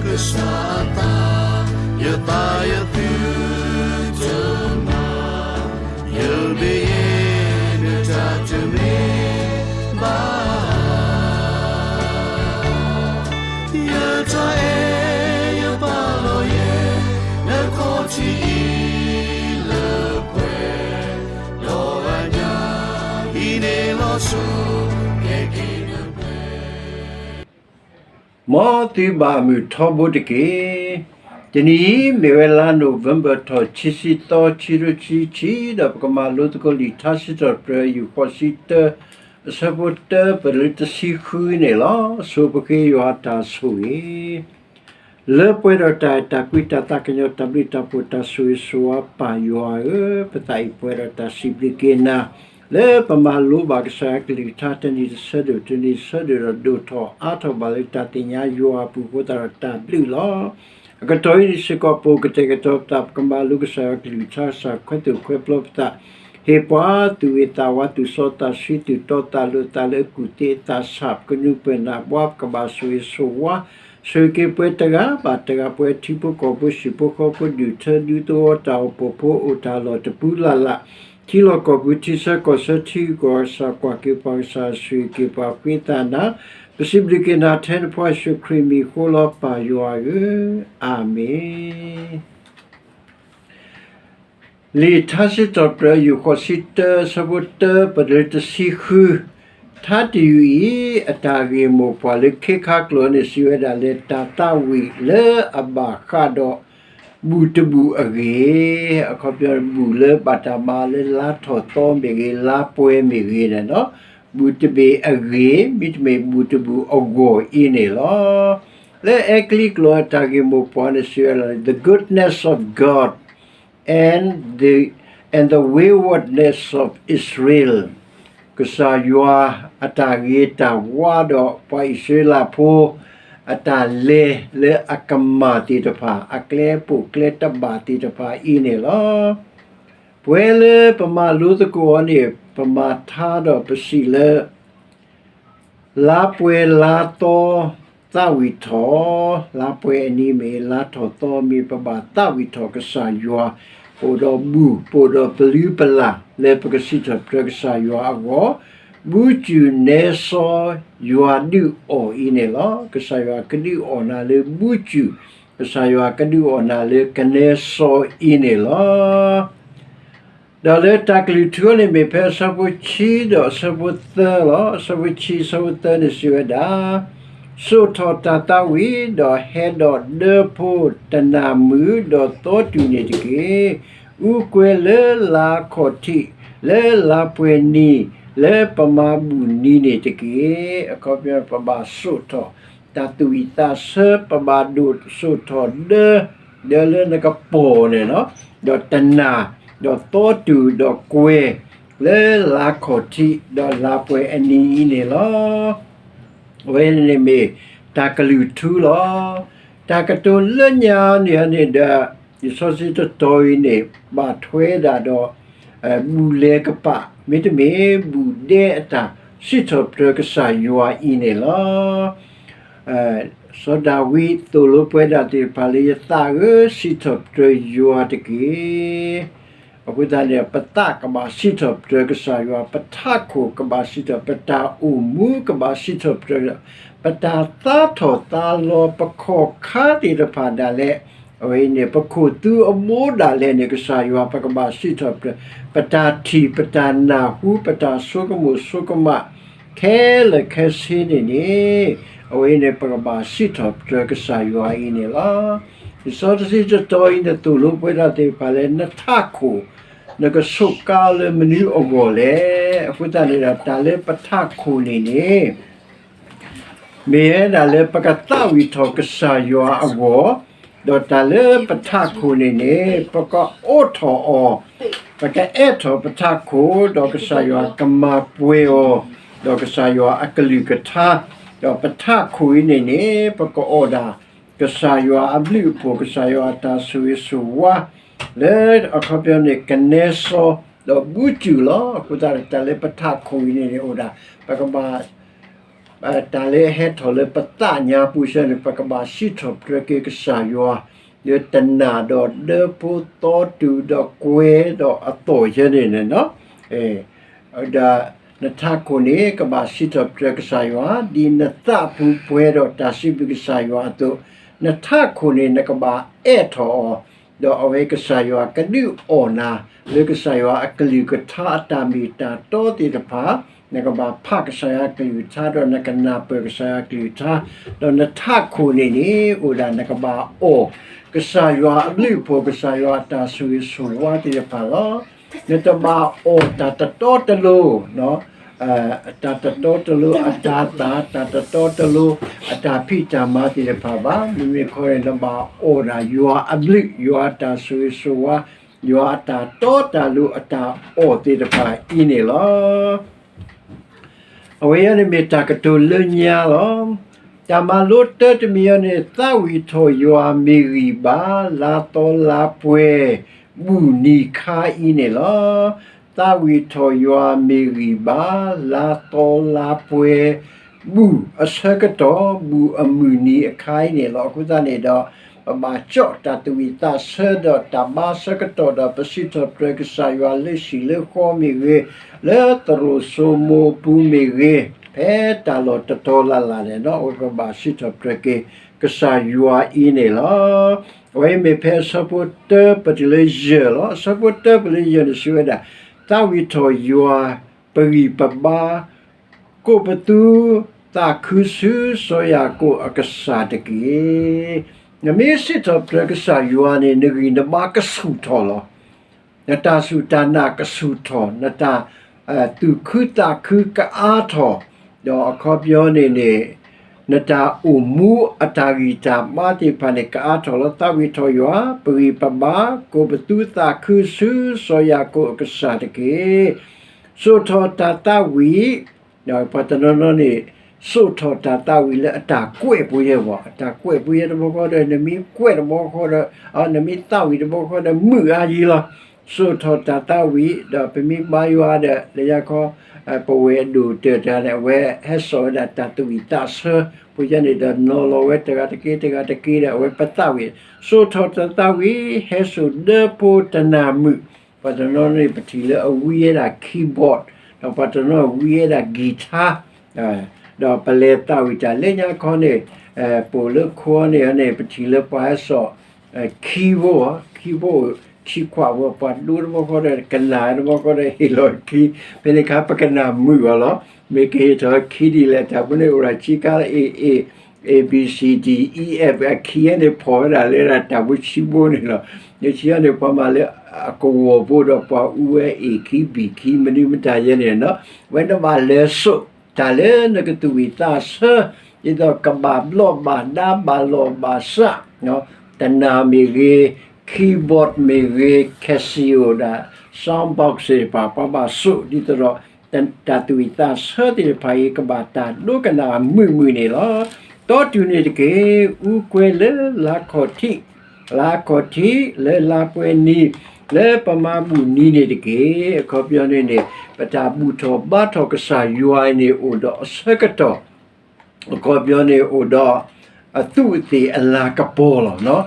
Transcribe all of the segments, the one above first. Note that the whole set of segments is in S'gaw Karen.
ကစၢ်အသး, ယသးယသုတမၤ, ယမ့ၢ်ယဲ နတၢ်တမ့ၢ်ဘၣ်. ယတၢ်အဲၣ်ယပာ်လီၤယဲ နခီၣ်ထံးအံၤလၢပှဲၤ, ဒီးအညၣ်အံၤန့ၣ်လီၤဆီ ကဲက့ၤလၢပှဲၤ မ်သုဘၣ်မုာ်ထီဘိတက့ၢ်. တနံၤအံၤ မ့ၢ်ဝဲလါ November ထီၣ် ခံဆံသီ ခံကထိခံဆံခံ ဒီးပကမၤလိသကိးလံာ်ထါစံးထီၣ်ပတြၢၤ ယူၢ်ဃိးဆံတၢ အဆၢဖိတၢ ပတုၤလၢတဆံဃုန့ၣ်လီၤ. ဆိပဃ့ယွၤအတၢ်ဆိၣ်ဂ့ၤ လၢပှဲၤဒီးတၢ်အဲၣ်တၢ်ကွံ တၢ်သးကညီၤ တၢ်ဘျုးတၢ်ဖှိၣ် တၢ်ဆိၣ်ဂ့ၤဆိၣ်ဝါ ပၢ်ယွၤဧၢ, ပသးအံၤပှဲၤဒီးတၢ်စံးဘျုးက့ၤနၤ လၢပမၤလိဘၣ်ကစၢ်ယွၤကလုၢ်ကထါ တနံၤတဆၢဒိၣ်တနံၤဆၢဒိၣ်ဒီး ဒိၣ်ထီၣ်အါထီၣ်ဘၣ်လၢတၢ်သ့ၣ်ညါယွၤအပူၤ အဃိသတးဒီးတၢ်ဘျုးလီၤ. အကတီၢ်အံၤန့ၣ်စ့ၢ်ကီး ပအိၣ်ကတဲာ်ကတီၤပသး ပကမၤလိကစၢ်ယွၤကလုၢ်ကထါ ကစၢ်ခွဲးသူၣ်ခွဲးပျီပသး, ဟ့ၣ်ပှၤသူၣ်ဂ့ၤသးဝါ သူၣ်စီသးဆှံ သူၣ်တီသးလိၤသးလၢကူၣ်သ့အသးဆး ပကနူၤပၢၢ်နၢ်ပှၤ ပကဘၣ်ဆိၣ်ဂ့ၤဆိၣ်ဝါ ဆိၣ်ဂ့ၤက့ၤပှၤတဂၤဘၣ်တဂၤ ပှၤထံဖိကီၢ်ဖိ ဟံၣ်ဖိဃီဖိ ဒူၣ်ထၢဒူသဝီ တၢ်အိၣ်ဖှိၣ်ဖိ အိၣ်တၢ်လီၢ်တပူၤလၢ်လၢ် ထံလီၢ်ကီၢ်ပူၤ ထံဆၢကီၢ်ဆၢ ထံဂုၤကီၢ်ဂၤ ကစၢ်ကွၢ်က့ၤပှၤ ကစၢ်ဆိၣ်ဂ့ၤက့ၤပှၤ ဃ့သးနၤ, ပစံးဘျုးက့ၤနၤထဲနဖိယ့ၣ်ၡူးခရံာ်မံၤအဃိလီၤ ပၢ်ယွၤဧၢ, အၤမ့ၣ်. လံာ်ထါစံးထီၣ်ပတြၢၤ ယူၢ်ဃိးဆံတၢ အဆၢဖိတၢ ပတုၤလၢတဆံဃု, ထါတယုၢ်အံၤ အတၢ်ဂ့ၢ်မိၢ်ပှၢ်လၢခ့ခါကျိာ်န့ၣ် စံးဝဲဒၣ်လၢ တၢ်သးဝံၣ်လၢအဘၣ်ဃးဒီး ဘူၣ်တဘူၣ်အဂ့ၢ်, အခီပညီ ဘူၣ်လၢဘၣ်တၢ်မၤလၢလါထီၣ်သီမ့ၢ်ဂ့ၤ လါပှဲၤမ့ၢ်ဂ့ၤန့ၣ်လီၤ. ဘူၣ်တဘ့ၣ်အဂ့ၢ် မ့တမ့ၢ်ဘူၣ်တဘူၣ်အဂီၢ်အံၤန့ၣ်လီၤ. လၢအဲကလံးကျိာ်အတၢ်ဂ့ၢ်မိၢ်ပှၢ်န့ၣ် စံးဝဲဒၣ်လၢ the goodness of God and the, and the waywardness of Israel, ကစၢ်ယွၤအတၢ်ဂ့ၤတၢ်ဝါဒီးပှၤအံၣ်စရ့လးဖိ အတၢ်လဲၤလၢအကမၣ်သ့ၣ်တဖၣ် အကျဲပိာ်ကျဲတဘၣ်သ့ၣ်တဖၣ်အံၤန့ၣ်လီၤ. ပဝဲလၢပမၤလိသကိးအီၤန့ၣ် ပမၤထါဒီးပစံးလၢ လါပှဲၤလါသီသးဝံၣ်ထီၣ်, လါပှဲၤအနံၤမ့ၢ်လါထီၣ်သီမ့ၢ် ပဘၣ်သးဝံၣ်ထီၣ်ကစၢ်ယွၤ, ပအိၣ်ဒီးဘူၣ် ပအိၣ်ဒီးပလုၢ်ပလၢ် လၢပကစံးထီၣ်ပတြၢၤကစၢ်ယွၤအဂီၢ်, ဘူးစူၢ်နဲစီယွၤဒုးအီၣ်အံၤန့ၣ်လီၤ. ကစၢ်ယွၤကဒုးအီၣ်နၤလၢဘူးစူၢ်, ကစၢ်ယွၤကဒုးအီၣ်နၤလၢကနဲစီအံၤန့ၣ်လီၤ. ဒီးလၢတၢ်ကလုၢ်ထူန့ၣ်မ့ၢ်ဖဲအဆၢဖိဆံဒီးအဆၢဖိသၢလီၤ. အဆၢဖိဆံအဆၢဖိသၢန့ၣ်စံးဝဲဒၣ်, စိာ်ထီၣ်တၢ်သးဝံၣ် ဒီးဟဲဒီးဒၢဖိတနၢ်မုာ် ဒီးသီတူာ်န့ၣ်တက့ၢ်. အူကွဲလၢလါခီၣ်ထံး လၢလါပှဲၤနံၤ လၢပမၤဘူၣ်နံၤန့ၣ်တက့ၢ်. အခီပညီ ပဘၣ်စိာ်ထီၣ်တၢ်သူၣ်ဝံၣ်သးဆၢ ပဘၣ်ဒိၣ်စိာ်ထီၣ်ဒၢ ဒၢလၢနကပီၤန့ၣ်လီၤ. ဒီးတနၢ် ဒီးသီတူာ် ဒီးကွဲ လၢလါခီၣ်ထံး ဒီးလါပှဲၤအနံၤအံၤန့ၣ်လီၤ. အဝဲန့ၣ်မ့ၢ်တၢ်ကလုၢ်ထူလီၤ. တၢ်ကတိၤလၢညါန့ၣ်န့ၣ်ဒီး လံာ်စီဆှံတတီၤအံၤန့ၣ် ဘၣ်ထွဲဒၣ်ဒီး ဘူၣ်လဲၤကပာ် မ့တမ့ၢ်ဘူၣ်ဒဲအတၢ်စံးထီၣ်ပတြၢၤကစၢ်ယွၤအံၤန့ၣ်လီၤ. စီၤဒၤဝံးသိၣ်လိပဝဲဒၣ်သ့ၣ်တဖၣ်လၢ ယသးဧၢ စံးထီၣ်ပတြၢၤယွၤတက့ၢ်. အဃိသတးန့ၣ် ပသးကဘၣ်စံးထီၣ်ပတြၢၤကစၢ်ယွၤ, ပထးခိၣ်ကဘၣ်စံးထီၣ်, ပတၢ်အိၣ်မူကဘၣ်စံးထီၣ်ပတြၢၤ, ပတၢ်သါထီၣ်သါလီၤ ပခီၣ်ခါသ့ၣ်တဖၣ်ဒၣ်လဲာ်, အဝဲအံၤန့ၣ် ပခိၣ်သူအဘိဒၣ်လဲာ်န့ၣ် ကစၢ်ယွၤပကဘၣ်စံးထီၣ်ပတြၢၤ, ပတၢ်ထံၣ် ပတၢ်နၢ်ဟူ ပတၢ်ဆိကမိၣ်ဆိကမး ခဲလၢာ်ခဲဆ့န့ၣ်န့ၣ်, အဝဲအံၤန့ၣ် ပကဘၣ်စံးထီၣ်ပတြၢၤကစၢ်ယွၤအံၤန့ၣ်လီၤ. လံာ်စီဆှံတတီၤအံၤန့ၣ် သိၣ်လိပဝဲဒၣ်သ့ၣ်တဖၣ်လၢ နထးခိၣ် နကဆိးကါလၢမနုၤအဂီၢ်လဲၣ်. အဃိသတးန့ၣ်ဒီး တၢ်လၢပထးခိၣ်န့ၣ်န့ၣ် မ့ၢ်ဝဲဒၣ်လၢပကသးဝံၣ်ထီၣ်ကစၢ်ယွၤအဂီၢ်, ဒီးတၢ်လၢပထးခိၣ်န့ၣ်န့ၣ် ပကအိးထီၣ်အီၤ, ပကအဲးထီၣ်ပထးခိၣ်, ဒီးကစၢ်ယွၤကမၤပှဲၤအီၤ, ဒီးကစၢ်ယွၤအကလုၢ်ကထါ, ဒီးပထးခိၣ်အံၤန့ၣ်န့ၣ် ပကအီၣ်ဒၣ် ကစၢ်ယွၤအဘျုးအဖှိၣ်, ကစၢ်ယွၤအတၢ်ဆိၣ်ဂ့ၤဆိၣ်ဝါ, လၢအခီပညီန့ၣ် ကနဲစီ, ဒီးဘူးစူၢ်လီၤ. အဃိသတး တၢ်လၢပထးခိၣ်အံၤန့ၣ်န့ၣ် အိၣ်ဒၣ် ပကဘၣ် တၢ်လၢအဟဲထီၣ်လၢပသးညါပူၤဆၢန့ၣ် ပကဘၣ်စံးထီၣ်ပတြၢၤက့ၤကစၢ်ယွၤ လၢတနၢ်ဒီးဒၢဖိသီတုၤဒီးကွဲၤဒီးအသီၣ် ယဲန့ၣ်န့ၣ်လီၤ. ဒီးနထးခိၣ်န့ၣ် ကဘၣ်စံးထီၣ်ပတြၢၤကစၢ်ယွၤ ဒ်နသးပူၤပှဲၤဒီးတၢ်စံးဘျုးကစၢ်ယွၤအသိး, နထးခိၣ်န့ၣ် နကဘၣ်အဲၣ်ထီၣ်အီၤ, ဒီးအဝဲကစၢ်ယွၤကဒုးအီၣ်နၤ လၢကစၢ်ယွၤအကလုၢ်ကထါအတၢ်မ့ၢ်တၢ်တီသ့ၣ်တဖၣ်, နကဘၣ်ဖးကစၢ်ယွၤအကလုၢ်ကထါ ဒီးနကနၢ်ပၢၢ်ကစၢ်ယွၤအကလုၢ်ကထါ, ဒီးနထးခိၣ်န့ၣ်န့ၣ် အိၣ်ဒၣ်နကဘၣ်အီၣ် ကစၢ်ယွၤအဘျုးအဖှိၣ် ကစၢ်ယွၤအတၢ်ဆိၣ်ဂ့ၤဆိၣ်ဝါသ့ၣ်တဖၣ်လီၤ. နတဘၣ်အီၣ်တၢ်တတီတလိၤ တၢ်တတီတလိၤအတၤသၣ် တၢ်တတီတလိၤအတၢ်ဖံးတၢ်မၤသ့ၣ်တဖၣ်ဘၣ်. မ့မ့ၢ်ခီန့ၣ် နဘၣ်အီၣ်ဒၣ်ယွၤအဘျုး ယွၤအတၢ်ဆိၣ်ဂ့ၤဆိၣ်ဝါ ယွၤအတၢ်တီတၢ်လိၤအတၢ်အီၣ်သ့ၣ်တဖၣ်အံၤန့ၣ်လီၤ. အဝဲအံၤန့ၣ်မ့ၢ်တၢ်ကတိၤလၢညါလီၤ. တၢ်မၤလိတၢတမံၤအံၤန့ၣ် သးဝံၣ်ထီၣ်ယွၤမ့ၢ်ဂံၢ်ဘါ လါသီလါပှဲၤ ဘူၣ်နံၤခါအံၤန့ၣ်လီၤ. သးဝံၣ်ထီၣ်ယွၤမ့ၢ်ဂံၢ်ဘါ လါသီလါပှဲၤ ဘူၣ်အဆၢကတီၢ် ဘူၣ်အမုၢ်နံၤအခါအံၤန့ၣ်လီၤ. အဃိသတးန့ၣ်ဒီး ပဘၣ်ကၠီၣ်တၢ်သးဝံၣ်သးဆၢဒီးတၢ်ဘါဆၢကတီၢ်ဒီး ပစံးထီၣ်ပတြၢၤကစၢ်ယွၤလၢဟံၣ်လၢဃီမ့ၢ်ဂ့ၤ, လၢသရိာ်စိမိၤပူၤမ့ၢ်ဂ့ၤ, ဖဲတၢ်လီၢ်တတီၤလၢ်လၢ်န့ၣ်ဒီး အဝဲပဘၣ်စံးထီၣ်ပတြၢၤက့ၤကစၢ်ယွၤအံၤန့ၣ်လီၤ. အဝဲအံၤမ့ၢ်ဖဲအဆၢဖိတၢပတုၤလၢယဲၢ်လီၤ. အဆၢဖိတၢပတုၤလၢယဲၢ်န့ၣ်စံးဝဲဒၣ်, သးဝံၣ်ထီၣ်ယွၤ ပဂံၢ်ပဘါ ကိးပသူ သးခုဆူစီၤယၤကိာ်အကစၢ်တက့ၢ်. နမ့ၢ်စံးထီၣ်ပတြၢၤကစၢ်ယွၤန့ၣ် နဂံၢ်နဘါကဆူၣ်ထီၣ်လီၤ. နတၢ်စူၢ်တၢ်နာ်ကဆူၣ်ထီၣ်, နတၢ်သူၣ်ခုသးခုကအါထီၣ်, ဒီးအခီပညီန့ၣ်န့ၣ် နတၢ်အိၣ်မူအတၢ်ဂံၢ်တၢ်ဘါသ့ၣ်တဖၣ်န့ၣ် ကအါထီၣ်လီၤ. သးဝံၣ်ထီၣ်ယွၤ ပဂံၢ်ပဘါ ကိးပသူသးခုဆူစီၤယၤကိာ်အကစၢ်တက့ၢ်. စိာ်ထီၣ်တၢ်သးဝံၣ် ပှၤတနီၤနီၤန့ၣ် စိာ်ထီၣ်တၢ်သးဝံၣ်လၢအတၢ်ကွဲးပူၤယဲၢ်ဘၣ်, အတၢ်ကွဲးပူၤယဲၢ်တဘျီဃီဒီး နမ့ၢ်ကွဲးတဘျီဃီဒီး နမ့ၢ်သးဝံၣ်တဘျီဃီဒီး မုာ်အါယံၤလီၤ. စိာ်ထီၣ်တၢ်သးဝံၣ် ဒီးပမ့ၢ်ဘါယွၤဒီး လၢညါခီ ပဝဲၢ်ဒိၣ်တၢၢ်တဂၤန့ၣ် အဝဲဟဲစိာ်ဝဲဒၣ်တၢ်သးဝံၣ်သးဆၢ ပူၤယဲၢ်န့ၣ်ဒီး နီၤလီၤဝဲတဂၤတက့ၢ်တဂၤတက့ၢ်ဒီး အဝဲပသးဝံၣ် စိာ်ထီၣ်တၢ်သးဝံၣ် ဟဲစိာ်ဒၢဖိတနၢ်မုာ် ပှၤတနီၤန့ၣ် ပထံၣ်လၢအဝံဝဲဒၣ် keyboard, ဒီးပှၤတနီၤဝံဝဲဒၣ် guitar, ဒီးပလဲၤသးဝံၣ်တၢ်လၢညါခီန့ၣ် ပိာ်လၢခိန့ၣ်န့ၣ် ပထံၣ်လၢပှၤဟဲစိာ် ခံဘိ, ခံဘိ ခံခွးဘိ ပှၤဒိတဘျီဃီဒီး ကနၣ်တဘျီဃီဒီး ဟ့ၣ်လီၤခံ, ဖဲန့ၣ်အခါ ပကနၣ်မုာ်အီၤလီၤ. မ့ၢ်ကဟ့ၣ်ထီၣ်ခံဒ်လဲၣ် တၢ်ဖိန့ၣ်အိၣ်ဒၣ်ခံခါလၢ A, A, A, B, C, D, E, F အခံန့ၣ် ဖီၣ်ဝဲဒၣ်လၢဒၣ်တၢ်ဖိခံဘိန့ၣ်လီၤ. လၢခံန့ၣ် ပှၤမၤလၢအကဝီၤဖိဒီး ပှၤအူဝဲ A ခံ B ခံ မနုၤမတၤယဲန့ၣ်နီၤ, အဝဲန့ၣ်ဘၣ်လဲၤစိာ် တၢ်လၢနကသူၣ်ဝံၣ်သးဆၢ ဒ်သိးကဘၣ်ဘျီၣ်ဘၣ်ဒါဘၣ်လီၢ်ဘၣ်စး, တနၢ်မ့ၢ်ဂ့ၤ, keyboard မ့ၢ်ဂ့ၤ, Casio ဒၣ် sound box သ့ၣ်တဖၣ် ပှၤဘၣ်စိာ်ဒ်သိးဒီး တၢ်သူၣ်ဝံၣ်သးဆၢသ့ၣ်တဖၣ်အံၤ ကဘၣ်တၢ်ဒိကနၣ်မုာ်မုာ်န့ၣ်လီၤ. တီတုၤန့ၣ်တက့ၢ်, အူကွဲလၢလါခီၣ်ထံး, လါခီၣ်ထံး လၢလါပှဲၤနံၤ, လၢပမၤဘူၣ်နံၤန့ၣ်တက့ၢ်. အခီပညီန့ၣ်န့ၣ် ပတၢ်ဘူၣ်ထီၣ်ဘါထီၣ်ကစၢ်ယွၤအံၤန့ၣ် အိၣ်ဒီးအဆၢကတီၢ် အခီပညီန့ၣ်အိၣ်ဒီး အသူးအသ့ၣ်အလၤကပီၤလီၤ.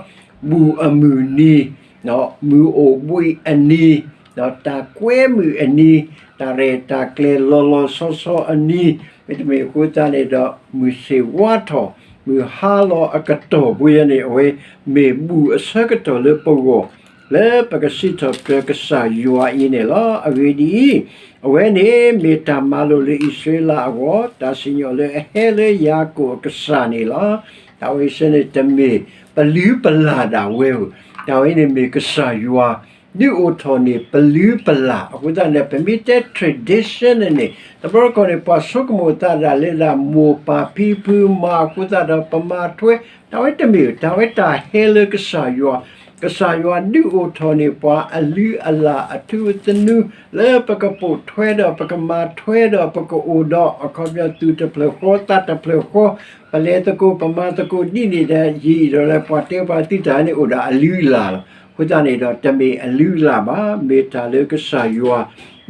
ဘူၣ်အမုၢ်နံၤ, မုၢ်အိၣ်ဘှံးအနံၤ, တၢ်ကွဲမုာ်အနံၤ, တၢ်ရဲၣ်တၢ်ကျဲၤလီၤလီၤဆီဆီအနံၤ, မ့တမ့ၢ်အဃိသတးန့ၣ်ဒီး မုၢ်ဆ့ၣ်ဝါထီၣ်, မုၢ်ဟါလီၤအကတီၢ်ပူၤယဲန့ၣ် အဝဲမ့ၢ်ဘူၣ်အဆၢကတီၢ်လၢပဂီၢ် လၢပကစံးထီၣ်ပတြၢၤကစၢ်ယွၤအံၤန့ၣ်လီၤ. အဂ့ၢ်ဒ်အံၤ, အဝဲန့ၣ်မ့ၢ်တၢ်မၤလိာ်လၢအံၣ်စရ့လးအဂီၢ်, တၢ်စံၣ်ညီၣ်လၢအဟဲလၢယၤကိာ်အကစၢ်န့ၣ်လီၤ. တၢ်ဝဲအံၤစ့ၢ်န့ၣ် တမ့ၢ်ပလုၢ်ပလၢ်ဒၣ်ဝဲဧိၤ, တၢ်ဝဲအံၤန့ၣ်မ့ၢ်ကစၢ်ယွၤ ဒုးအိၣ်ထီၣ်န့ၣ် ပလုၢ်ပလၢ်, အဃိသတးန့ၣ် ပမ့ၢ်တဲ tradition န့ၣ်န့ၣ် တဘျီတခီၣ်န့ၣ် ပှၤဆိကမိၣ်သးဒၣ်လၢဒၣ်မိၢ်ပၢ်ဖံဖုမၤအဃိသတးဒီး ပမၤထွဲ, တၢ်ဝဲတမ့ၢ်, တၢ်ဝဲတၢ်ဟဲလၢကစၢ်ယွၤ, ကစၢ်ယွၤဒုးအိၣ်ထီၣ်န့ၣ် ပှၤအလုၢ်အလၢ်အထူအသနူ လၢပကပိာ်ထွဲဒီး ပကမၤထွဲဒီး ပကအိၣ်ဒီး အခီပညီသူၣ်တဖျၢၣ်ဃီ သးတဖျၢၣ်ဃီ, ပလဲၤသကိး ပမၤသကိးဒ်န့ၣ်ဒီး ယံာ်ဒီးလၢပှၤတဲပှၤသုတၢ်န့ၣ်အိၣ်ဒီးအလုၢ်အလၢ်လီၤ. အဃိသတးန့ၣ်ဒီး တမ့ၢ်အလုၢ်အလၢ်ဘၣ်, မ့ၢ်တၢ်လၢကစၢ်ယွၤ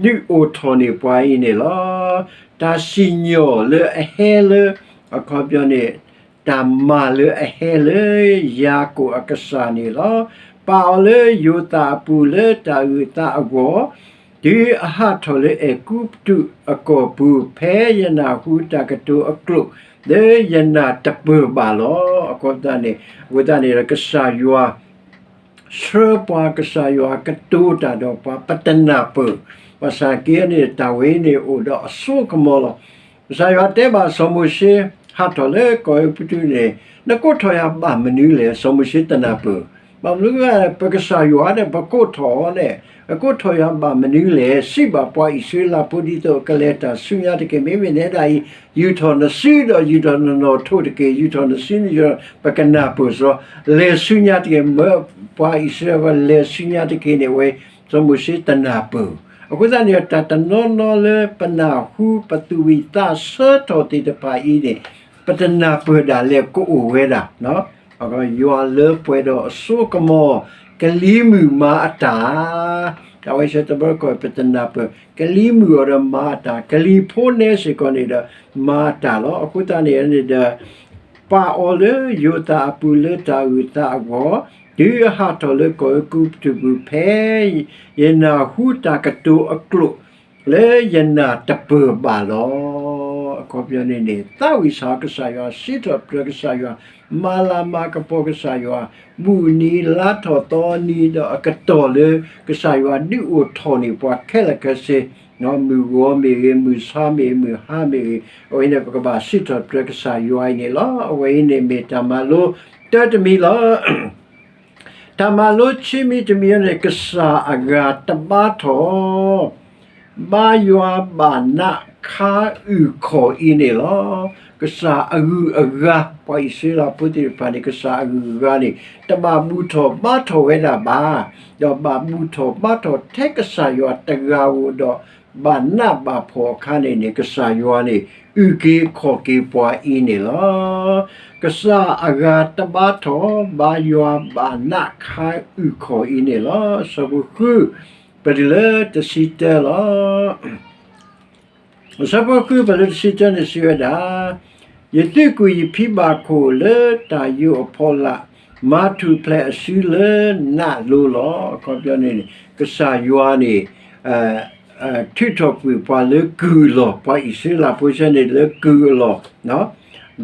ဒုးအိၣ်ထီၣ်န့ၢ်ပှၤအံၤန့ၣ်လီၤ. တၢ်စံၣ်ညီၣ်လၢအဟဲလၢ အခီပညီန့ၣ် တၢ်မၤလၢအဟဲလၢ ယၤကိာ်အကစၢ်န့ၣ်လီၤ. ပာ်အီၤလၢယိၤသးအပူၤလၢတၢ်အုၣ်သးအဂီၢ်, တုၤအဟးထီၣ်လၢအဲၤကူပတူးအကီၢ်ပူၤ, ဖဲယနၢ်ဟူတၢ်ကတိၤအကျိာ် လၢယနၢ်တပၢၢ်ဘၣ်လီၤ. အဃိသတးန့ၣ်, အဃိသတးန့ၣ်ဒီး ကစၢ်ယွၤ ဆှၢပှၤ, ကစၢ်ယွၤကတိၤတၢ်ဒီးပှၤ, ပတနၢ်ပၢၢ်. ဘၣ်ဆၣ်က့န့ၣ် တၢ်ဝဲအံၤန့ၣ်အိၣ်ဒီးအစိအကမီၤလီၤ. ကစၢ်ယွၤတဲဘၣ်စီၤမိၤၡ့, ဟးထီၣ်လၢကီၢ်အဲၤကူပတူးန့ၣ် နကိးထီၣ်ယၤဘၣ်မနုၤလဲၣ်. စီၤမိၤၡ့တနၢ်ပၢၢ်. ဘၣ်မနုၤလဲၣ်, ပကစၢ်ယွၤဒီး ပကိးထီၣ်အီၤန့ၣ်, ပကိးထီၣ်ယၤဘၣ်မနုၤလဲၣ်. စံးဘၣ်ပှၤအံၣ်စရ့လးဖိဒ်သိးအကလဲၤတၢ်ဆူညါတက့ၢ်. မ့မ့ၢ်နဲဒၣ်အံၤ ယူာ်ထီၣ်နစုဒီးယူာ်ထီၣ်နနီၢ်ထိၣ်တက့ၢ်. ယူာ်ထီၣ်နစုန့ၣ် ပကနၢ်ပၢၢ်စ့ၢ်ကီး, လဲၤဆူညါတက့ၢ်. မၢပှၤအံၣ်စရ့လးဖိလဲၤဆူညါတက့ၢ်န့ၣ်ဝဲ, စီၤမိၤၡ့တနၢ်ပၢၢ်. အဃိသတးန့ၣ် တၢ်တနီၤနီၤလၢပနၢ်ဟူပသူၣ်ဝံၣ်သးဆၢထီၣ်သ့ၣ်တဖၣ်အံၤန့ၣ်, ပတနၢ်ပၢၢ်ဒၣ်လဲာ်ကအိၣ်ဝဲဒၣ် ယွၤလၢပှဲၤဒီးအစိကမီၤ, ကလံၤမုၢ်မၤအတၢ်, တၢ်ဝဲဆၢတဘျီကီၢ် ပတနၢ်ပၢၢ်, ကလံၤမုၢ်အီၤဒီးမၤအတၢ်, ကလံၤဖိနဲစ့ၢ်ကီးန့ၣ်ဒီးမၤအတၢ်လီၤ. အဃိသတးန့ၣ်န့ၣ်ဒီး ပာ်အီၤလၢယိၤသးအပူၤလၢတၢ်အုၣ်သးအဂီၢ်, တုၤအဟးထီၣ်လၢကီၢ်အဲၤကူပတူးပူၤ ဖဲယနၢ်ဟူတၢ်ကတိၤအကျိာ် လၢယနၢ်တပၢၢ်ဘၣ်လီၤ. အခီပညီန့ၣ်န့ၣ် သးဝံၣ်စၢ်ကစၢ်ယွၤ, စံးထီၣ်ပတြၢၤကစၢ်ယွၤ, မၤလၤမၤကပီၤကစၢ်ယွၤ, ဘူၣ်နံၤလါထီၣ်သီနံၤဒီးအကတီၢ်လၢကစၢ်ယွၤဒုးအိၣ်ထီၣ်န့ၢ်ပှၤခဲလၢာ်ခဲဆ့, မုၢ်ဂီၤမ့ၢ်ဂ့ၤ, မုၢ်ဆါမ့ၢ်ဂ့ၤ, မုၢ်ဟါမ့ၢ်ဂ့ၤ, အဝဲန့ၣ်ပကဘၣ်စံးထီၣ်ပတြၢၤကစၢ်ယွၤအံၤန့ၣ်လီၤ. အဝဲအံၤန့ၣ်မ့ၢ်တၢ်မၤလိတၢတမံၤလီၤ. တၢ်မၤလိခံမံၤတမံၤန့ၣ် ကစၢ်အဂၤတဘါထီၣ် ဘါယွၤဘၣ်နးခါအုၣ်ခီၣ်အံၤန့ၣ်လီၤ. ကစၢ်အဂုၤအဂၤ, ပှၤအံၣ်စရ့လးဖိသ့ၣ်တဖၣ်န့ၣ် ကစၢ်အဂုၤအဂၤန့ၣ် တဘၣ်ဘူၣ်ထီၣ်ဘါထီၣ်ဝဲဒၣ်ဘၣ်, ဒီးဘၣ်ဘူၣ်ထီၣ်ဘါထီၣ်ထဲကစၢ်ယွၤတဂၤဧိၤဒီး ဘၣ်နးဘၣ်ဖှီၣ်အခါန့ၣ်န့ၣ် ကစၢ်ယွၤန့ၣ် အုၣ်က့ၤခီၣ်က့ၤပှၤအံၤန့ၣ်လီၤ. ကစၢ်အဂၤတဘါထီၣ် ဘါယွၤဘၣ်နးခါအုၣ်ခီၣ်အံၤန့ၣ်လီၤ. ဆၢဖိဃု ပတုၤလၢတဆံတၢလီၤ. ဆၢဖိဃု ပတုၤလၢတဆံတၢန့ၣ်စံးဝဲဒၣ်, ယသုးကွံာ်ယဖံဘၣ်ခိၣ်လၢတၢ်ယိာ်အဖီလာ်, မၤထူၣ်ဖျဲးအစုလၢနးလိၤလီၤ. အခီပညီန့ၣ် ကစၢ်ယွၤန့ၣ် ထုးထီၣ်ကွံာ်ပှၤလၢကုၢ်အလီၢ်, ပှၤအံၣ်စရ့လးဖိဆၢန့ၣ်လၢကုၢ်အလီၢ်,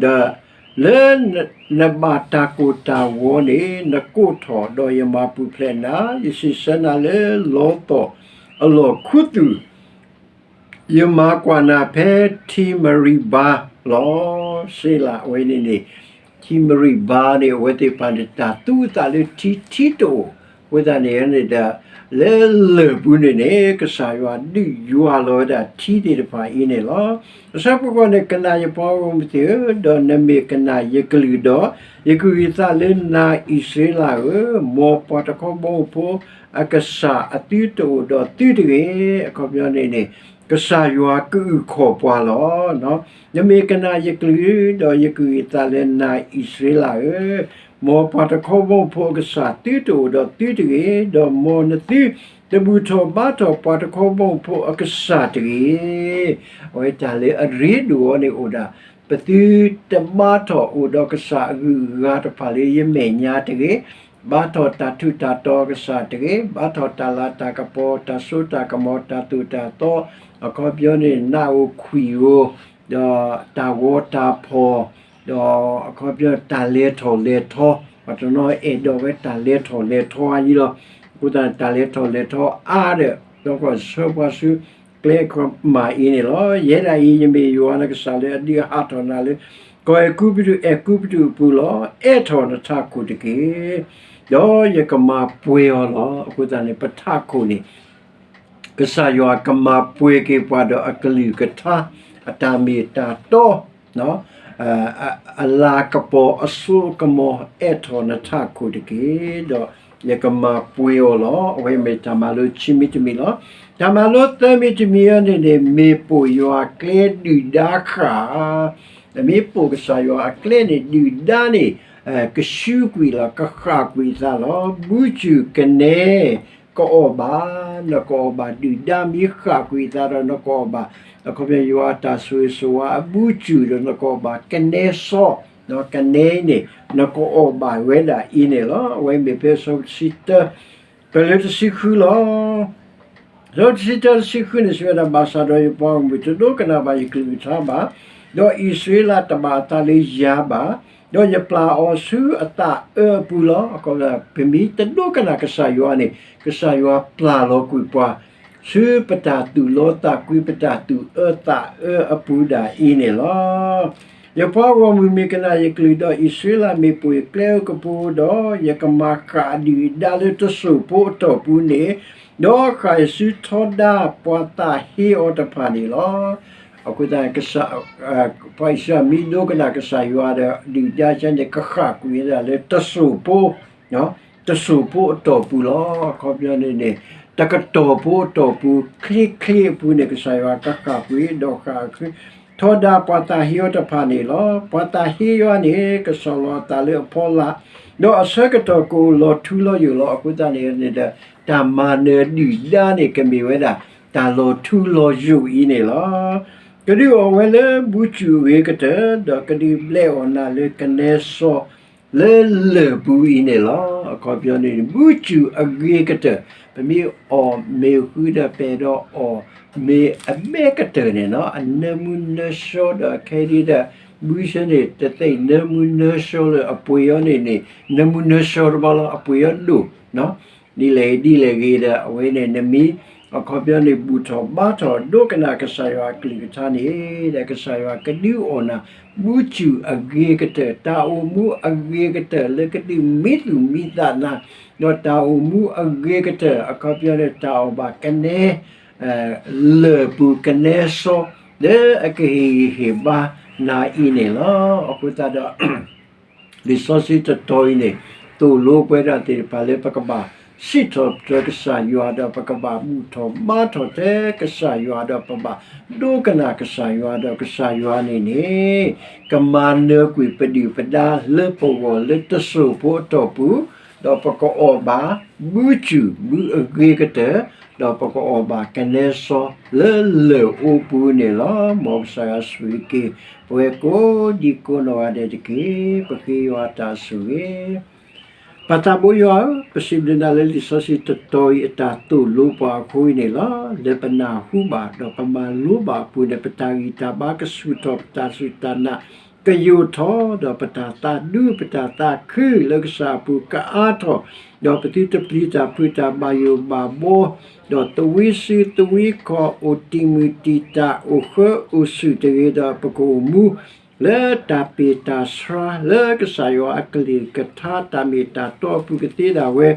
ဒီးလၢနဘၣ်တၢ်ကိၢ်တၢ်ဂီၤန့ၣ် နကိးထီၣ်ဒီးယမၤပူၤဖျဲးနၤ, ယဆံးဆၢနၤလၢလီသီၣ်အလီၢ်ခူသူၣ် ယမၤကွၢ်နၤဖဲထံမရံဘါလီၤ. စ့လး အဝဲန့ၣ်န့ၣ် ထံမရံဘါန့ၣ် အဝဲသ့ၣ်တဖၣ်န့ၣ် တၢ်သူအသးလၢထံ ထံတအိၣ်, အဃိသတးန့ၣ်န့ၣ်ဒီး လၢလၢၢ်ပူၤန့ၣ်န့ၣ် ကစၢ်ယွၤဒုးယွၤလီၤဝဲဒၣ်ထံသ့ၣ်တဖၣ်အံၤန့ၣ်လီၤ. အဆၢဖိဃိးန့ၣ် ကနၣ်ယပှၤဂီၢ်မုၢ်သ့ၣ်ဧၢ, ဒီးနမ့ၢ်ကနၣ်ယကလုၢ်ဒီး, ယကဂံၢ်သးလၢနၤအံၣ်စရ့လးဧၢ, မ်ပှၤတခီဘီမုၢ်ဖိအကစၢ်အသုတအိၣ်ဒီးသုတဂ့ၤ. အခီပညီန့ၣ်န့ၣ် ကစၢ်ယွၤကအုၣ်ခီၣ်ပှၤလီၤ. နမ့ၢ်ကနၣ်ယကလုၢ်ဒီး ယကဂံၢ်သးလၢနၤအံၣ်စရ့လးဧၢ, မ်ပှၤတခီဘီမုၢ်ဖိအကစၢ်သုတအိၣ်ဒီးသုတဂ့ၤ, ဒီးမ်နသုတဘူၣ်ထီၣ်ဘါထီၣ်ပှၤတခီဘီမုၢ်ဖိအကစၢ်တဂ့ၤ. အဝဲတၢ်လၢအရ့ဒိၣ်အီၤန့ၣ်အိၣ်ဒၣ် ပသုတဘါထီၣ်အိၣ်ဒီးကစၢ်အဂုၤအဂၤတဖၣ်လၢယမဲာ်ညါတဂ့ၤ, ဘါထီၣ်တၢ်ထူးတၢ်တီၤအကစၢ်တဂ့ၤ, ဘါထီၣ်တၢ်လၤတၢ်ကပီၤ တၢ်စိတၢ်ကမီၤ တၢ်သိၣ်တၢ်သီ, အခီပညီန့ၣ် နးဧိၤခွံၣ်ဧိၤ, ဒီးတၢ်ဂီၤတၢ်ဖီၣ်, ဒီးအခီပညီတၢ်လဲၤထီၣ်လဲၤထီ, ပှၤတနီၤအဲၣ်ဒိးဝဲတၢ်လဲၤထီၣ်လဲၤထီအါယံၤလီၤ. အဃိသတးန့ၣ် တၢ်လဲၤထီၣ်လဲၤထီအါဒီး ဒီးကဆှၢပှၤဆူ ကျဲကမၣ်အံၤန့ၣ်လီၤ. ယဲဒၣ်အံၤ ယမ့ၢ်ယွၤနကစၢ်လၢအဒုးဟးထီၣ်နၤလၢ ကီၢ်အဲၤကူပတူး အဲၤကူပတူးအပူၤလီၤ. အဲးထီၣ်နထးခိၣ်တက့ၢ်, ဒီးယကမၤပှဲၤအီၤလီၤ. အဃိသတးန့ၣ် ပထးခိၣ်န့ၣ် ကစၢ်ယွၤကမၤပှဲၤက့ၤပှၤဒီးအကလုၢ်ကထါ, အတၢ်မ့ၢ်တၢ်တီ, အလၤကပီၤအစိအကမီၤ အဲးထီၣ်နထးခိၣ်တက့ၢ်, ဒီးယကမၤပှဲၤအီၤလီၤ. အဝဲမ့ၢ်တၢ်မၤလိခံမံၤတမံၤလီၤ. တၢ်မၤလိသၢမံၤတမံၤအံၤန့ၣ်န့ၣ် မ့ၢ်ပိာ်ယွၤကျဲဒုၣ်ဒါဃၣ်, မ့ၢ်ပိာ်ကစၢ်ယွၤအကျဲန့ၣ် ဒုၣ်ဒါန့ၣ် ကဆူးကွံာ်လီၤ, ကဃၣ်ကွံာ်သးလီၤ. ဘူးစူၢ်ကနဲ, ခ ကအီၣ်ဘၣ်, နကအီၣ်ဘၣ်ဒုၣ်ဒါမ့ၢ်ဃၣ်ကွံာ်အသးဒီးနကအီၣ်ဘၣ်, အခီပညီယွၤအတၢ်ဆိၣ်ဂ့ၤဆိၣ်ဝါအဘုစုၣ်ဒီးနကအီၣ်ဘၣ်ကနဲစီ, ကနဲအံၤန့ၣ် နကအီၣ်ဘၣ်ဝဲဒၣ်အံၤန့ၣ်လီၤ. အဝဲမ့ၢ်ဖဲအဆၢဖိတဆံတၢ ပလၢတဆံဃုလီၤ. အဆၢဖိတဆံတၢတဆံဃုန့ၣ် စံးဝဲဒၣ် ဘၣ်ဆၣ်ဒီးယပှၤဂီၢ်မုၢ် တဒိကနၣ်ဘၣ်ယကလုၢ်ကထါဘၣ်, ဒီးအံၣ်စရ့လးတဘၣ်အသးလၢယၤဘၣ်, ဒီးယပျၢ်အီၤဆူအသးအၢအပူၤလီၤ. အခီပညီ ပမ့ၢ်တဒိကနၣ်ကစၢ်ယွၤန့ၣ် ကစၢ်ယွၤပျၢ်လီၤကွံာ်ပှၤ ဆူပတၢ်သူၣ်လီသးကွံ ပတၢ်သူၣ်အၢသးအၢအပူၤဒၣ်အံၤန့ၣ်လီၤ. ယပှၤဂီၢ်မုၢ်မ့ၢ်ကနၣ်ယကလုၢ် ဒီးအံၣ်စရ့လးမ့ၢ်ပိာ်ယကျဲအကပူၤဒီး, ယကမၤဃၣ်အဒုၣ်အဒါလၢတစိၢ်ဖိအတီၢ်ပူၤန့ၣ်, ဒီးဃၣ်ယစုထီဒါပှၤသးဟ့အီၤတဖၣ်န့ၣ်လီၤ. အဃိသတး ပှၤအံၣ်စရ့လးမ့ၢ်ဒိကနၣ်ကစၢ်ယွၤဒီး ဒုၣ်ဒါဆါန့ၣ် ကဃၣ်ကွံာ်ဝဲဒၣ်လၢတစိၢ်ဖိ တစိၢ်ဖိအတီၢ်ပူၤလီၤ. အခီပညီန့ၣ်န့ၣ် တကတီၢ်ဖိအတီၢ်ပူၤ ချ့ချ့အပူၤန့ၣ် ကစၢ်ယွၤကဃၣ်ကွံာ် ဒီးဃၣ်ထီဒါပှၤသးဟ့အီၤတဖၣ်န့ၣ်လီၤ. ပှၤသးဟ့ယွၤန့ၣ် ကဆီၣ်လီၤအသးလၢအဖီလာ်, ဒီးအဆၢကတီၢ်ကအိၣ်လီၤထူလီၤယိာ်လီၤ. အဃိသတးန့ၣ်န့ၣ်ဒီး တၢ်မၤနၢၤဒုၣ်ဒါန့ၣ် ကမ့ၢ်ဝဲဒၣ် တၢ်လီၤထူလီၤယိာ်အံၤန့ၣ်လီၤ. ကဒုးအီၣ်ဝဲလၢဘုစူၣ်အဂ့ၤကတၢၢ်, ဒီးကဒုးဘျဲးအီၣ်နၤလၢကနဲစီ လၢလၢၢ်ပူၤအံၤန့ၣ်လီၤ. အခီပညီန့ၣ် ဘုစူၣ်အဂ့ၤကတၢၢ်, ပမ့ၢ်အီၣ်မ့ၤဃုဒီး ပအဲၣ်ဒိးအီၣ်မ့ၤအမဲကတၢၢ်န့ၣ်လီၤ. အနၢမူနၢဆှီဒီး အခဲဒံးဒီး ဘုဆၢန့ၣ် တသ့ၣ်နၢမူနၢဆှီလၢအပှ့ၤအီၤန့ၣ်န့ၣ် နၢမူနၢဆှီတဘျီလီၤ. အပှ့ၤအီၤဒိၣ် ဒ်လဲၣ်ဂ့ၤဒ်လဲၣ်ဂ့ၤဒီး အဝဲန့ၣ် နမ့ၢ် အခီပညီန့ၣ် ဘူၣ်ထီၣ်ဘါထီၣ် ဒိကနၣ်ကစၢ်ယွၤအကလုၢ်ကထါန့ၣ်ဒီး ကစၢ်ယွၤကဒုးအီၣ်နၤ ဘုစူၣ်အဂ့ၤကတၢၢ်, တၢ်အိၣ်မူအဂ့ၤကတၢၢ် လၢကဒုးမံသူၣ်မံသးနၤ, ဒီးတၢ်အိၣ်မူအဂ့ၤကတၢၢ် အခီပညီန့ၣ် တၢ်အီၣ်ဘၣ်ကနဲ လၢၢ်ပူၤကနဲစီ လၢအကဟ့ၣ်ဂံၢ်ဟ့ၣ်ဘါနၤအံၤန့ၣ်လီၤ. အဃိသတးဒီး လံာ်စီဆှံတတီၤအံၤန့ၣ် သိၣ်လိပှၤဒၣ်သ့ၣ်တဖၣ်လၢ ပကဘၣ်စံးထီၣ်ပတြၢၤကစၢ်ယွၤဒီး ပကဘၣ်ဘူၣ်ထီၣ်ဘါထီၣ်ထဲကစၢ်ယွၤဒီး ပဘၣ်ဒိကနၣ်ကစၢ်ယွၤဒီး ကစၢ်ယွၤန့ၣ်န့ၣ် ကမၤနၢၤကွံာ်ပဒုၣ်ပဒါလၢပဂီၢ်လၢတစိၢ်ဖိအတီၢ်ပူၤ, ဒီးပကအီၣ်ဘၣ် ဘုစူၣ်ဘုအဂ့ၤကတၢၢ်, ဒီးပကအီၣ်ဘၣ်ကနဲစီလၢလၢၢ်အိပူၤန့ၣ်လီၤ. မ်ကစၢ်ယွၤဆိၣ်ဂ့ၤက့ၤ ပဝဲကိးဒံကိးနီၢ်ဂၤဒဲးတက့ၢ်. ပဃ့ယွၤတၢ်ဆိၣ်ဂ့ၤ ပၢ်သးဘိယွၤဧၢ, ပစံးဘျုးနၤလၢလံာ်စီဆှံတတီၤအံၤ အတၢ်သိၣ်လိပှၤအဃိအံၤန့ၣ်လီၤ. လၢပနၢ်ဟူဘၣ် ဒီးပမၤလိဘၣ်အပူၤန့ၣ် ပတၢ်ဂံၢ်တၢ်ဘါကဆူၣ်ထီၣ်, ပတၢ်စူၢ်တၢ်နာ်ကယိာ်ထီၣ်, ဒီးပတၢ်သးဒူ ပတၢ်သးခုလၢကစၢ်အပူၤကအါထီၣ်, ဒီးပသုတပျံၤတၢ်ဖုးတၢ်ဘၣ်ယိၣ်ဘၣ်ဘှီ, ဒီးသဝံစုသဝံခီၣ် အိၣ်တံာ်မုၢ်တံာ်တာ် အိၣ်ဃၢအိၣ်စူၣ်တဂ့ၤ, ဒီးပကအိၣ်မူ လၢတၢ်ပ့ၢ်တၢ်ဆှါ လၢကစၢ်ယွၤအကလုၢ်ကထါ တၢ်မ့ၢ်တၢ်တီအပူၤကသ့ဒၣ်ဝဲ,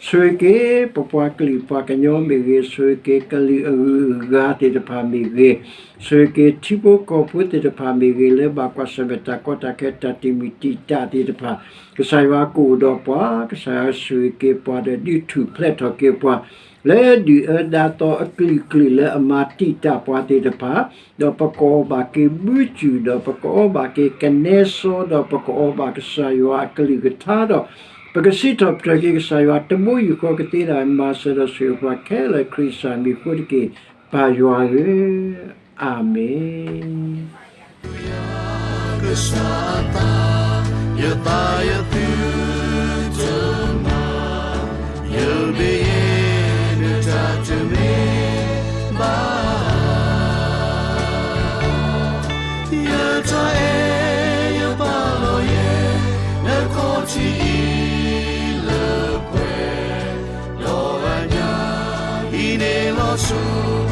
ဆိၣ်ဂ့ၤက့ၤ ပပှၤကလုာ်ပှၤကညီမ့ၢ်ဂ့ၤ, ဆိၣ်ဂ့ၤက့ၤကလုာ်အဂုၤအဂၤသ့ၣ်တဖၣ်မ့ၢ်ဂ့ၤ, ဆိၣ်ဂ့ၤက့ၤထံဖိကီၢ်ဖိသ့ၣ်တဖၣ်မ့ၢ်ဂ့ၤ, လၢဘၣ်ကွၢ်ဆၢၣ်မဲာ်တၢ်ကီတၢ်ခဲ တၢ်တံာ်မုၢ်တံာ်တာ်သ့ၣ်တဖၣ်, ကစၢ်ယွၤကအိၣ်ဒီးပှၤ, ကစၢ်ယွၤဆိၣ်ဂ့ၤက့ၤပှၤဒီးဒုးထူၣ်ဖျဲးထီၣ်က့ၤပှၤ လၢဒုၣ်အၢဒါသီအကလုာ်ကလုာ်လၢအမၤတံာ်တာ်ပှၤသ့ၣ်တဖၣ်, ဒီးပကအီၣ်ဘၣ်က့ၤဘုစူၣ်, ဒီးပကအီဘၣ်က့ၤကနဲစီ, ဒီးပကအီဘၣ်ကစၢ်ယွၤအကလုၢ်ကထါဒီး, ပကစံးထီၣ်ပတြၢၤက့ၤကစၢ်ယွၤတဘိယူၢ်ဃီကသ့ဒၣ် မၤစၢၤဒီးဆိၣ်ဂ့ၤပှၤခဲလၢာ် ခရံာ်ကစၢ်မံၤအဃိတက့ၢ်, ပၢ်ယွၤဧၢ, အၤမ့ၣ်. ကစၢ်အသး ယသးယသုတမၤ, ယမ့ၢ်ယဲ နတၢ်တမ့ၢ်ဘၣ်. ယတၢ်အဲၣ်ယပာ်လီၤယဲ နခီၣ်ထံးအံၤလၢပှဲၤ, ဒီးအညၣ်အံၤန့ၣ်လီၤဆီ